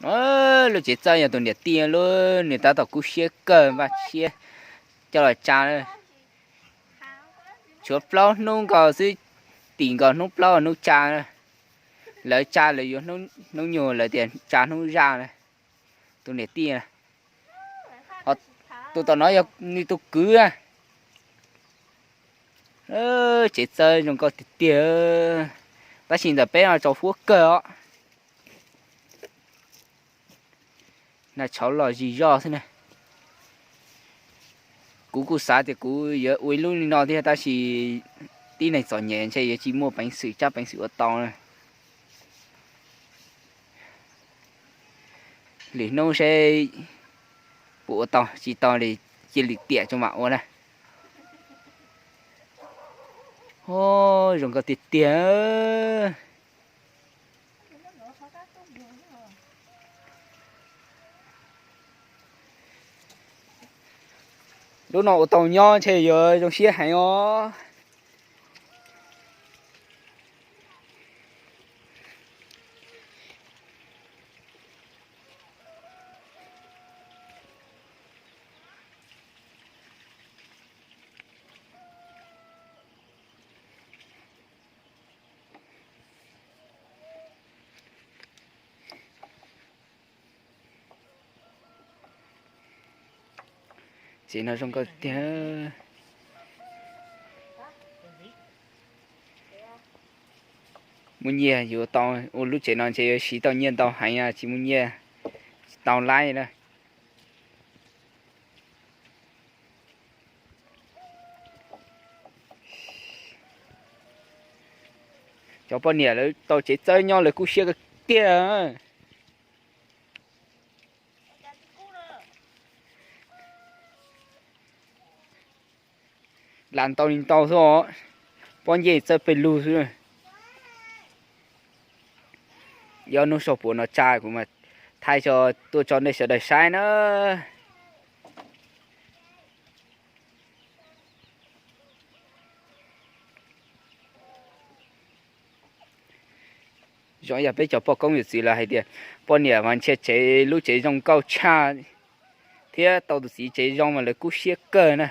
Lub tsev txawj yog tus niam tij lub, nws tab tom kub siab kawg, npaj siab coj los tsa. Tshuav plaub hnub nkaus xwb, tim nkaus hnub plaub hnub tsa. Lawv tsa lawv yuav hnub nyuag, lawv tias tsa hnub zaj na. Tus niam tij, tus tom no yog nws tus kwv. Tsev txawj zoo nkauj tiag tiag, tab sis ntawm peb no tsaus huab kawg os. Na tshauv los zis zoj xwb na. Kuv kuj xav tias kuv yuav ua ib lub li no thiab, tab sis tib neeg txom nyem ntshe yuav tsis muaj peev xwm, tsab peev xwm ua tau na. Lwm hnub seb puas ua tau, tsis tau li cia li tiam tso mam ua na. Zoo nkauj tiag tiag. Lub no ua tau nyob ntshe yuav zoo siab heev os. Tsev no zoo nkauj tiag. Muaj nyiaj yuav tau ua lub tsev no ntshe yuav siv tau nyiaj ntau heev, tsis muaj nyiaj tsis tau laib na. Cov poj niam lawv tau tsev txawj nyob lawv kub siab kawg tiag. Lam ntau li ntau xwb os, pob ncej txawj pes lug xwb. Yog hnub sau puav no tsa kuv mas thaij tso tuaj tso nej sawv daws saib na. Zoo yog peb cov poj koob yawm txwv lawv hais tias poj niam mas ntshe tsev lub tsev zoo nkauj tshaj thiab tau tus txiv tsev zoo mas lawv kub siab kawg na.